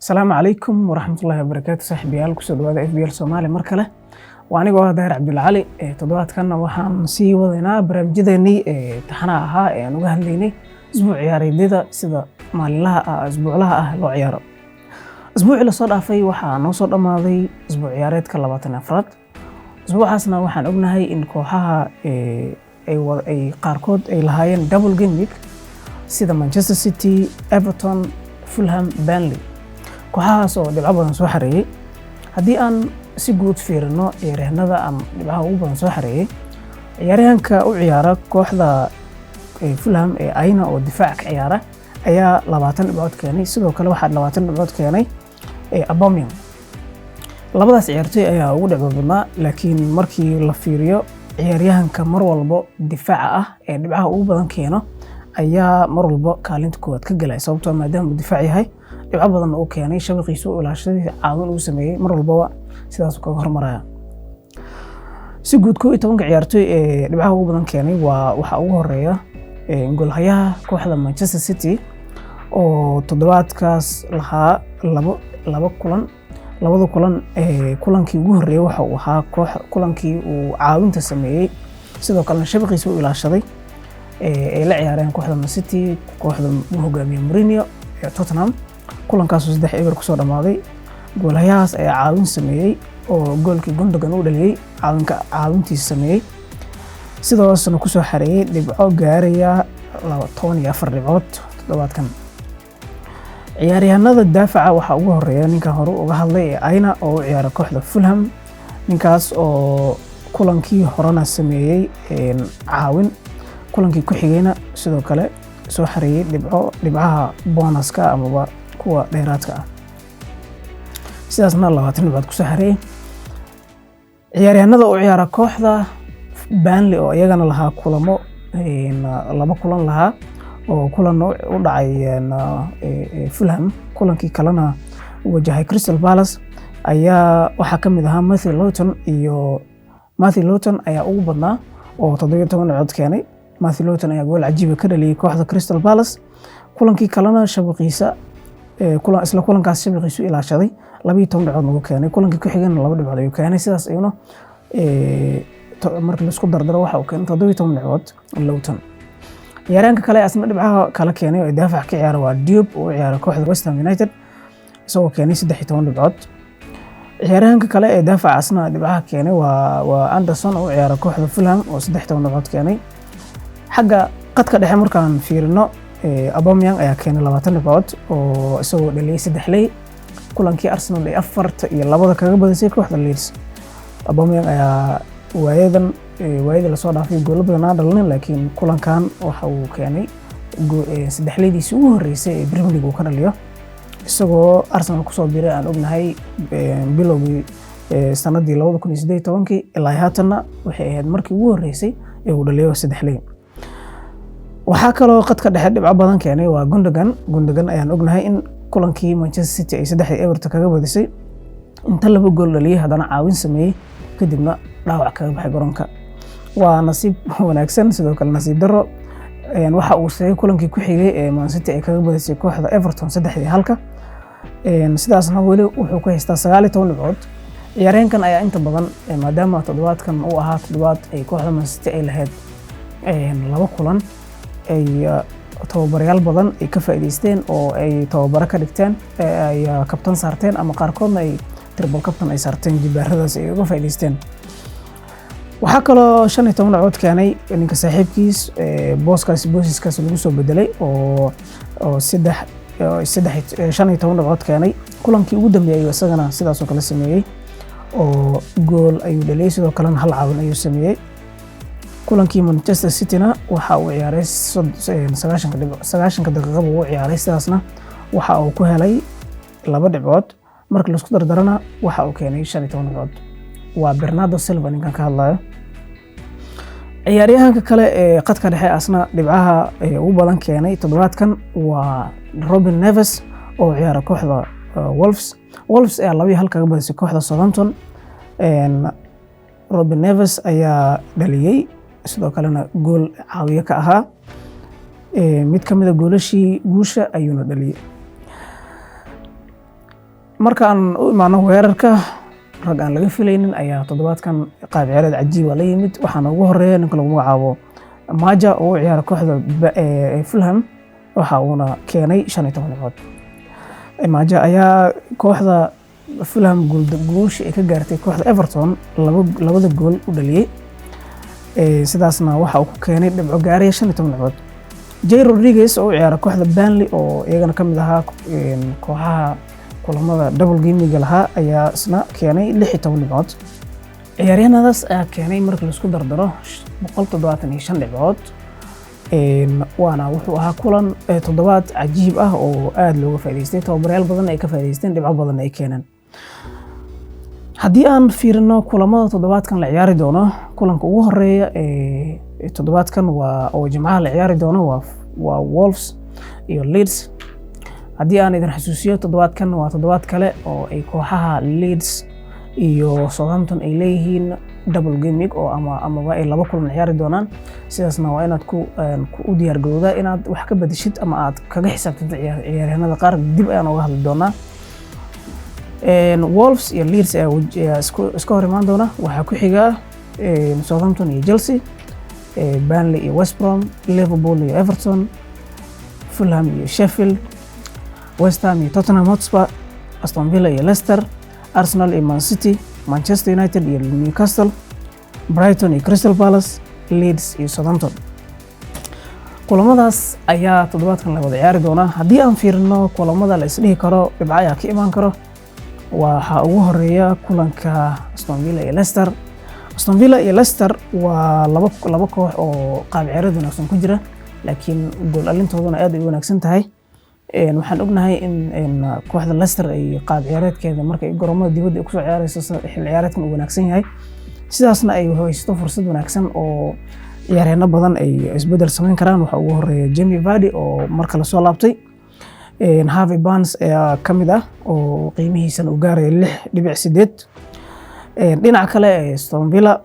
Asalaamu calaykum waraxmatullaahi wabarakaatu, saaxiibayaal, kusoo dhawaada FPL Soomaali mar kale. Waa anigoo ah Daahir Cabdulcali. Toddobaadkanna waxaan sii wadaynaa barnaamijyadeennii taxanaha ahaa ee aan uga hadlaynay isbuuc ciyaareedyada, sida maalinlaha ah, isbuuclaha ah loo ciyaaro. Isbuucii lasoo dhaafay waxaa noo soo dhammaaday isbuuc ciyaareedka 24aad. Isbuucaasna waxaan ognahay in kooxaha ay qaarkood ay lahaayeen double game week, sida Manchester City, Everton, Fulham, Burnley, kooxahaas oo dhibco badan soo xareeyey. Haddii aan si guud fiirino ciyaaryahanada ama dhibcaha ugu badan soo xareeyey, ciyaaryahanka u ciyaara kooxda Fulham ee Aina oo difaac ka ciyaara ayaa 20 dhibcood keenay. Sidoo kale waxaa 20 dhibcood keenay Aubameyang. Labadaas ciyaartoy ayaa ugu dhibco badnaa, laakiin markii la fiiriyo, ciyaaryahanka mar walbo difaaca ah ee dhibcaha ugu badan keeno ayaa mar walbo kaalinta koowaad ka galaya, sababtoo maadaama uu difaac yahay, dhibco badan uu keenay, shabaqiisu u ilaashaday, caawin uu sameeyey, mar walbaba sidaasuu kaga hormaraya. Si guud, 11-ka ciyaartoy ee dhibcaha ugu badan keenay waa waxaa ugu horeeya goolhayaha kooxda Manchester City oo toddobaadkaas lahaa labo kulan. Labada kulan, kulankii ugu horreeyay waxa uu ahaa koox kulankii uu caawinta sameeyey, sidoo kalena shabaqiisa u ilaashaday, ay la ciyaareen kooxda Man City, kooxda uu hogaamiye Mourinho ee Tottenham. Kulankaasoo 3-0 kusoo dhammaaday, goolhayahaas ayaa caawin sameeyey oo goolkii Gundogan u dhaliyey caawintiisa sameeyey, sidoosna kusoo xareeyey dhibco gaaraya 14 dhibcood toddobaadkan. Ciyaaryahanada daafaca waxaa ugu horeeya ninkan hore uga hadlay ee Aina oo u ciyaara kooxda Fulham, ninkaas oo kulankii horena sameeyey caawin, kulankii ku xigayna sidoo kale soo xareeyey dhibco, dhibcaha bonuska amaba kuwa dheeraadka ah, sidaasna 20 dhibcood kusoo xareeyey. Ciyaaryahanada u ciyaara kooxda Burnley oo iyagana lahaa kulamo, laba kulan lahaa, oo kulan u dhacay Fulham, kulankii kalena wajahay Crystal Palace, ayaa waxaa ka mid ahaa Matthew Lowton, iyo Matthew Lowton ayaa ugu badnaa oo 17 dhibcood keenay. Matthew Lowton ayaa gool cajiiba ka dhaliyay kooxda Crystal Palace. Kulankii kalena shabaqiisa, isla kulankaas shabaqiisu ilaashaday, 12 dhibcood nagu keenay. Kulankii ku xigana 2 dhibcood ayuu keenay. Sidaas ayuuna markii laisku dardaro waxa uu keenay 17 dhibcood Lowton. Ciyaaryahanka kale asna dhibcaha kala keenay oo daafac ka ciyaara waa Diop oo u ciyaara kooxda West Ham United, isagoo keenay 13 dhibcood. Ciyaaryahanka kale ee daafaca asna dhibcaha keenay waa Anderson oo u ciyaara kooxda Fulham oo 13 dhibcood keenay. Xagga qadka dhexe markaan fiirino, Aubameyang ayaa keenay 20 dhibcood oo isagoo dhaliyay saddex ley kulankii Arsenal ay 4-2 kaga badisay kooxda Leeds. Aubameyang ayaa waayadan, waayadii lasoo dhaafay, goolo badan aan dhalinin, laakiin kulankan waxa uu keenay saddexleydiisii ugu horreysay ee Premier League uu ka dhaliyo, isagoo Arsenal kusoo biray, aan ognahay, bilowgii sanadii 2018-kii. Ilaa haatanna waxay ahayd markii ugu horreysay ee uu dhaliyo saddexley. Waxaa kaloo qadka dhexe dhibco badan keenay waa Gundogan. Gundogan ayaan ognahay in kulankii Manchester City ay saddexdii eberta kaga badisay inta laba gool dhaliyay, haddana caawin sameeyey, kadibna dhaawac kaga baxay garoonka. Waa nasiib wanaagsan, sidoo kale nasiib darro, waxa uu sheegay kulankii ku xigay ee Man City ay kaga badisay kooxda Everton 3-1. Sidaasna weli wuxuu ku haystaa 19 dhibcood. Ciyaaryahankan ayaa inta badan, maadaama toddobaadkan uu ahaa toddobaad ay kooxda Man City ay lahayd laba kulan, ay tababarayaal badan ay ka faa'iidaysteen oo ay tababaro ka dhigteen, ay kabtan saarteen, ama qaarkoodna ay triple captain ay saarteen, jibaaradaas ay uga faa'iidaysteen. Waxaa kaloo 15 dhibcood keenay ninka saaxiibkiis booskaas, boosiskaas lagu soo bedelay, oo saddex saddex 15 dhibcood keenay. Kulankii ugu dambeeyay ayuu isagana sidaas oo kale sameeyey oo gool ayuu dhaliyay, sidoo kalena hal caawin ayuu sameeyey. Kulankii Manchester Cityna waxa uu ciyaaray 90-ka daqiiqaba uu ciyaaray, sidaasna waxa uu ku helay 2 dhibcood. Marka laisku dardarana waxa uu keenay 15 dhibcood. Waa Bernardo Silva ninkan ka hadlayo. Ciyaaryahanka kale ee qadka dhexe asna dhibcaha ugu badan keenay toddobaadkan waa Robin Neves oo ciyaara kooxda Wolves. Wolves ayaa 2-1 kaga badisay kooxda Southampton. Robin Neves ayaa dhaliyey, sidoo kalena gool caawiye ka ahaa. Mid ka mid a goolashii guusha ayuuna dhaliyey. Markaan u imaano weerarka, rag aan laga filaynin ayaa toddobaadkan qaab ciyaareed cajiiba la yimid. Waxaana ugu horeeya ninka lagu magacaabo Maja oo u ciyaara kooxda Fulham, waxa uuna keenay 15 dhibcood. Maja ayaa kooxda Fulham guusha ay ka gaartay kooxda Everton labada gool u dhaliyey, sidaasna waxa uu ku keenay dhibco gaaraya 15 dhibcood. Jay Rodriguez oo u ciyaara kooxda Burnley, oo iyagana ka mid ahaa kooxaha kulamada double gaminga lahaa, ayaa isna keenay 16 dhibcood. Ciyaaryahanadaas ayaa keenay marka laisku dardaro 175 dhibcood, waana wuxuu ahaa kulan toddobaad cajiib ah oo aada looga faa'iidaystay, tababarayaal badan ay ka faa'iidaysteen, dhibco badan ay keeneen. Haddii aan fiirino kulamada toddobaadkan la ciyaari doono, kulanka ugu horeeya ee toddobaadkan waa oo Jimcaha la ciyaari doono waa Wolves iyo Leeds. Haddii aan idin xasuusiyo, toddobaadkan waa toddobaad kale oo ay kooxaha Leeds iyo Southampton ay leeyihiin double game week oo amaba ay laba kulan ciyaari doonaan. Sidaasna waa inaad ku u diyaargarowdaa inaad wax ka bedeshid ama aad kaga xisaabtantid ciyaaryahanada qaar. Dib ayaan uga hadli doonaa. Wolves iyo Leeds ayaa iska hor imaan doona. Waxaa ku xiga Southampton iyo Chelsea, Burnley iyo West Brom, Liverpool iyo Everton, Fulham iyo Sheffield, West Ham iyo Tottenham Hotspur, Aston Villa iyo Leicester, Arsenal iyo Man City, Manchester United iyo Newcastle, Brighton iyo Crystal Palace, Leeds iyo Southampton. Kulamadaas ayaa toddobaadkan la wada ciyaari doonaa. Haddii aan fiirino kulamada la isdhihi karo dhibco ayaa ka imaan karo, waxaa ugu horeeya kulanka Aston Villa iyo Leicester. Aston Villa iyo Leicester waa laba koox oo qaab ciyaareed wanaagsan ku jira, laakiin gool dhalintooduna aad ay u wanaagsan tahay. Waxaan ognahay in kooxda Leicester ay qaab ciyaareedkeeda marka ay garoomada dibadda ay kusoo ciyaareyso xilli ciyaareedkan uu wanaagsan yahay, sidaasna ay haysato fursad wanaagsan oo ciyaaryahanno badan ay isbedel samayn karaan. Waxaa ugu horeeya Jamie Vardy oo mar kale soo laabtay. Harvey Barnes ayaa ka mid ah oo qiimihiisana uu gaarayo 6.8. Dhinaca kale, Aston Villa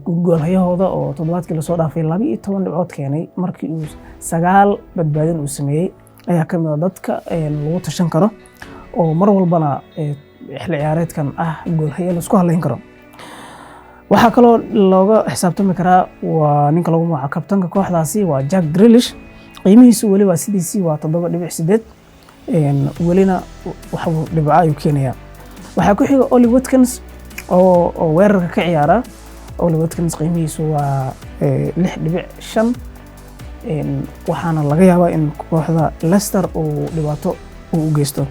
goolhayahooda oo toddobaadkii lasoo dhaafay 12 dhibcood keenay markii uu sagaal badbaadin uu sameeyey ayaa ka mid ah dadka lagu tashan karo oo mar walbana xilli ciyaareedkan ah goolhaye laisku halayn karo. Waxaa kaloo looga xisaabtami karaa waa ninka lagu magacaabo kabtanka kooxdaasi, waa Jack Grealish. Qiimihiisu weli waa sidiisii, waa 7.8, welina waxbuu dhibco ayuu keenayaa. Waxaa ku xiga Ollie Watkins oo weerarka ka ciyaara. Ollie Watkins qiimihiisu waa 6.5, waxaana laga yaabaa in kooxda Leicester uu dhibaato uu u geysto.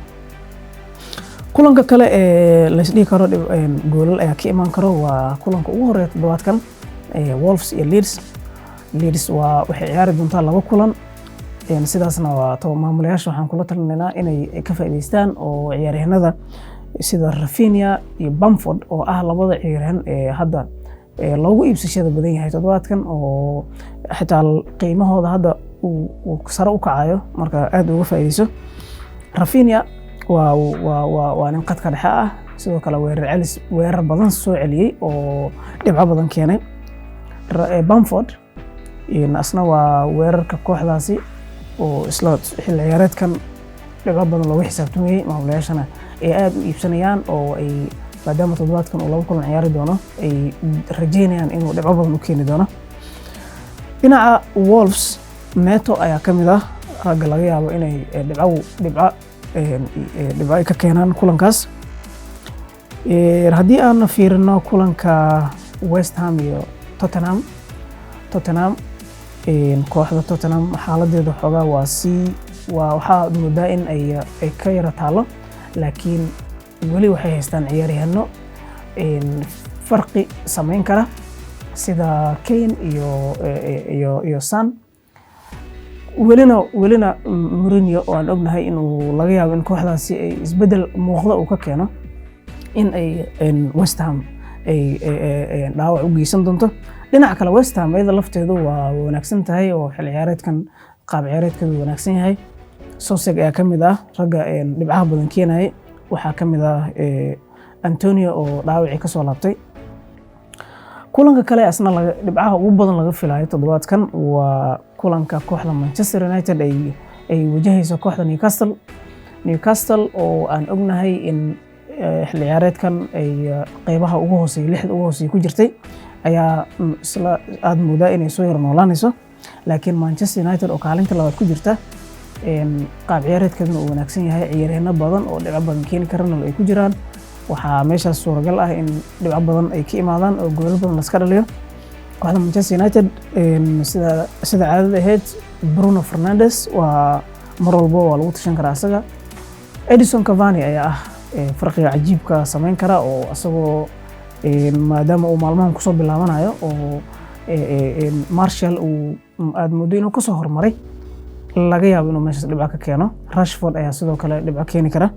Kulanka kale ee laisdhihi karo goolal ayaa ka imaan karo waa kulanka ugu horeeya toddobaadkan, Wolves iyo Leeds. Leeds waa waxay ciyaari doontaa laba kulan, sidaasna waa maamulayaasha waxaan kula talinaynaa inay ka faa'iidaystaan oo ciyaaryahanada sida Raphinha iyo Bamford oo ah labada ciyaaryahan ee hadda loogu iibsashada badan yahay toddobaadkan, oo xitaa qiimahooda hadda uu sare u kacayo, marka aad uga faa'iidayso. Raphinha waa nin qadka dhexe ah, sidoo kale weerar celis, weerar badan soo celiyey oo dhibco badan keenay. Bamford asna waa weerarka kooxdaasi oo isla xilli ciyaareedkan dhibco badan looga xisaabtamayey, maamulayaashana ay aad u iibsanayaan oo ay maadaama toddobaadkan uu laba kulan ciyaari doono ay rajeynayaan inuu dhibco badan u keeni doono. Dhinaca Wolves, Neto ayaa ka mid ah ragga laga yaabo inay dhibco ay ka keenaan kulankaas. Haddii aan fiirino kulanka West Ham iyo Tottenham, Tottenham, kooxda Tottenham xaaladeeda xoogaa waa sii waa waxaad moodaa in ay ka yara taalo, laakiin weli waxay haystaan ciyaaryahano farqi samayn kara sida Kane iyo Son. Welina Mourinho oo aan ognahay inuu laga yaabo in kooxdaasi ay isbeddel muuqda uu ka keeno, in ay West Ham ay dhaawac u geysan doonto. Dhinaca kale, West Ham iyada lafteedu waa wanaagsan tahay oo xilli ciyaareedkan qaab ciyaareedkeedu wanaagsan yahay. Soucek ayaa ka mid ah ragga dhibcaha badan keenayay. Waxaa ka mid ah Antonio oo dhaawacii kasoo laabtay. Kulanka kale asna dhibcaha ugu badan laga filayo toddobaadkan waa kulanka kooxda Manchester United ay wajahayso kooxda Newcastle. Newcastle oo aan ognahay in xilli ciyaareedkan ay qeybaha ugu hooseeya, lixda ugu hooseeya ku jirtay, ayaa isla aad moodaa inay soo yar noolaanayso. Laakiin Manchester United oo kaalinta labaad ku jirta, qaab ciyaareedkeeduna uu wanaagsan yahay, ciyaaryahanno badan oo dhibco badan keeni karana ay ku jiraan, waxaa meeshaas suuragal ah in dhibco badan ay ka imaadaan oo goolal badan laska dhaliyo. Kooxda Manchester United, sida caadada ahayd, Bruno Fernandes waa mar walbo waa lagu tashan karaa asaga. Edison Cavani ayaa ah farqiga cajiibka samayn kara oo isagoo maadaama uu maalmahan kusoo bilaabanayo oo Martial uu aad moodo inuu kasoo hormaray, laga yaabo inuu meeshaas dhibco ka keeno. Rashford ayaa sidoo kale dhibco keeni kara.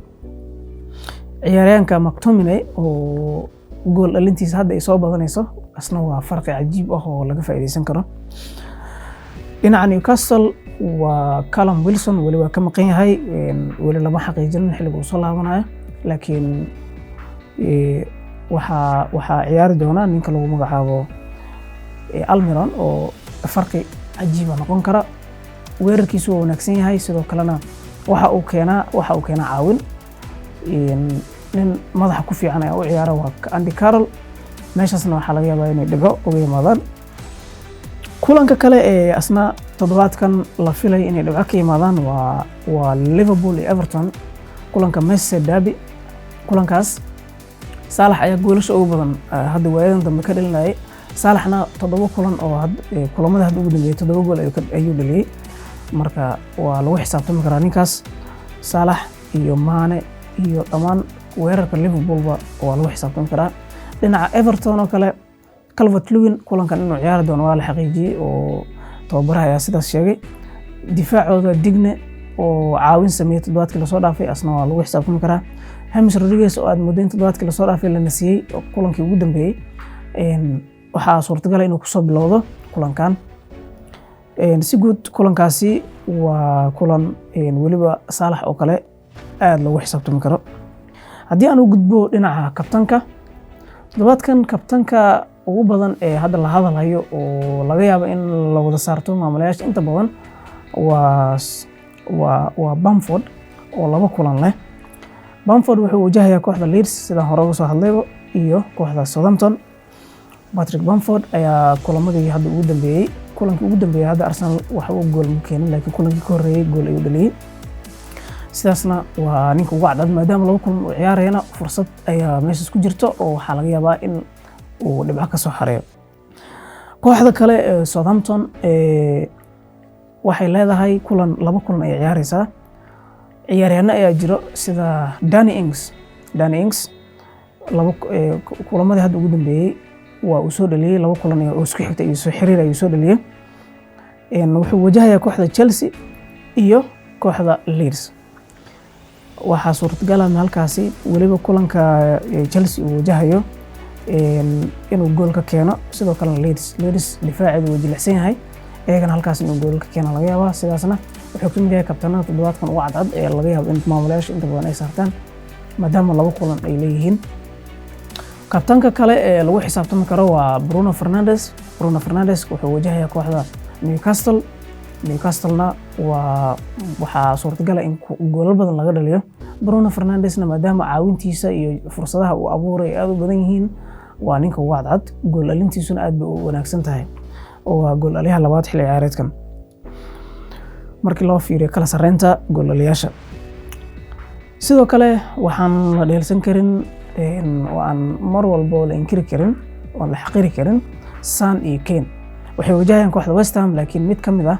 Ciyaaryahanka McTominay oo gool dhalintiisa hadda ay soo badanayso, asna waa farqi cajiib ah oo laga faa'iideysan karo. Dhinaca Newcastle waa Callum Wilson, weli waa ka maqan yahay, weli lama xaqiijinin xilliga uu soo laabanayo, laakiin waxaa ciyaari doona ninka lagu magacaabo Almiron oo farqi cajiiba noqon kara. Weerarkiisu waa wanaagsan yahay, sidoo kalena waxa uu keenaa caawin. Nin madaxa ku fiican ayaa u ciyaara, waa Andy Carroll. Meeshaasna waxaa laga yaabaa inay dhibco uga yimaadaan. Kulanka kale ee asna toddobaadkan la filay inay dhibco ka yimaadaan waa Liverpool iyo Everton, kulanka Merseyside Derby. Kulankaas Saalax ayaa goolasha ugu badan hadda waayadan dambe ka dhalinayay. Saalaxna toddoba kulan oo kulamada hadda ugu dambeeyay toddoba gool ayuu dhaliyey. Marka waa lagu xisaabtami karaa ninkaas. Saalax iyo Mane iyo dhammaan weerarka Liverpoolba waa lagu xisaabtami karaa. Dhinaca Everton oo kale, Calvert Lewin kulankan inuu ciyaari doono waa la xaqiijiyey oo tababaraha ayaa sidaas sheegay. Difaacooda Digne oo caawin sameeyey toddobaadkii lasoo dhaafay, asna waa lagu xisaabtami karaa. James Rodriguez oo aad moodo in toddobaadkii lasoo dhaafay la nasiyey oo kulankii ugu dambeeyey, waxaa suurtagal ah inuu kusoo bilowdo kulankan. Si guud kulankaasi waa kulan weliba Saalax oo kale aad loogu xisaabtami karo. Haddii aan u gudbo dhinaca kabtanka, toddobaadkan kabtanka ugu badan ee hadda la hadalhayo oo laga yaabo in la wada saarto maamulayaasha inta badan waa Bamford oo laba kulan leh. Bamford wuxuu wajahayaa kooxda Leeds, sidaan hore uga soo hadlayba, iyo kooxda Southampton. Patrick Bamford ayaa kulamadii hadda ugu dambeeyey, kulankii ugu dambeeyey hadda Arsenal wax uu gool ma keenin, laakiin kulankii ka horreeyey gool ayuu dhaliyey. Sidaasna waa ninka ugu cadcad. Maadaama laba kulan uu ciyaarayana, fursad ayaa meeshaas ku jirto oo waxaa laga yaabaa in uu dhibco ka soo xareeyo. Kooxda kale ee Southampton waxay leedahay kulan, laba kulan ayay ciyaareysaa. Ciyaaryahanno ayaa jiro sida Danny Ings. Danny Ings laba kulamadii hadda ugu dambeeyey waa uu soo dhaliyey, laba kulan oo isku xigta iyo soo xiriir ayuu soo dhaliyey. Wuxuu wajahayaa kooxda Chelsea iyo kooxda Leeds. Waxaa suurtagal ah halkaasi weliba kulanka Chelsea uu wajahayo inuu gool ka keeno. Sidoo kalena Leeds difaaceedu waa jilicsan yahay, iyagana halkaas inuu gool ka keeno laga yaabaa. Sidaasna wuxuu ka mid yahay kabtanada toddobaadkan ugu cadcad ee laga yaabo in maamulayaasha inta badan ay saartaan, maadaama laba kulan ay leeyihiin. Kabtanka kale ee lagu xisaabtami karo waa Bruno Fernandes. Bruno Fernandes wuxuu wajahayaa kooxda Newcastle. Newcastlena waxaa suurtagal ah in goolal badan laga dhaliyo. Bruno Fernandesna, maadaama caawintiisa iyo fursadaha uu abuuray aad u badan yihiin, waa ninka ugu cadcad. Gool dhalintiisuna aad bay u wanaagsan tahay oo waa gool dhaliyaha labaad xilli ciyaareedkan markii loo fiiriyo kala sarreynta gool dhaliyaasha. Sidoo kale waxaan la dheelsan karin oo aan mar walbo la inkiri karin oon la xaqiri karin, Son iyo Kane waxay wajahayaan kooxda West Ham, laakiin mid ka mid ah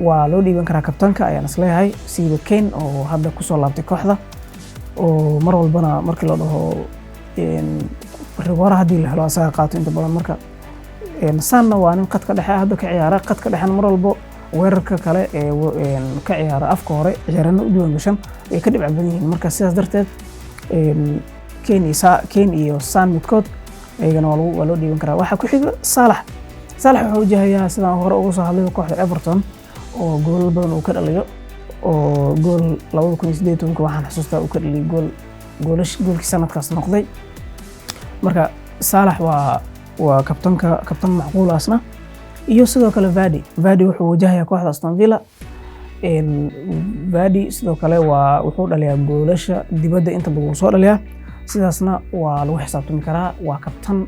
waa loo dhiiban karaa kabtanka ayaan isleeyahay, siiba Kane oo hadda kusoo laabtay kooxda oo mar walbana markii la dhaho rigoora haddii la helo asaga qaato inta badan. Marka Sonna waa nin qadka dhexe hadda ka ciyaara, qadka dhexena mar walbo weerarka kale ee ka ciyaara afka hore ciyaarano u diiwaan gashan way ka dhibca badan yihiin. Marka sidaas darteed Kane iyo Son midkood iyagana waa loo dhiiban karaa. Waxaa ku xiga Saalax. Saalax wuxuu wajahayaa, sidaan hore uga soo hadlay, kooxda Everton oo goolal badan uu ka dhaliyo, oo gool 2018-ka waxaan xasuustaa uu ka dhaliyay gool goolash goolkii sanadkaas noqday. Marka Saalax waa kabtanka, kabtan macquul asna. Iyo sidoo kale Vardy. Vardy wuxuu wajahayaa kooxda Aston Villa. Vardy sidoo kale waa wuxuu dhaliyaa goolasha dibadda, inta badan wuu soo dhaliyaa, sidaasna waa lagu xisaabtami karaa. Waa kabtan.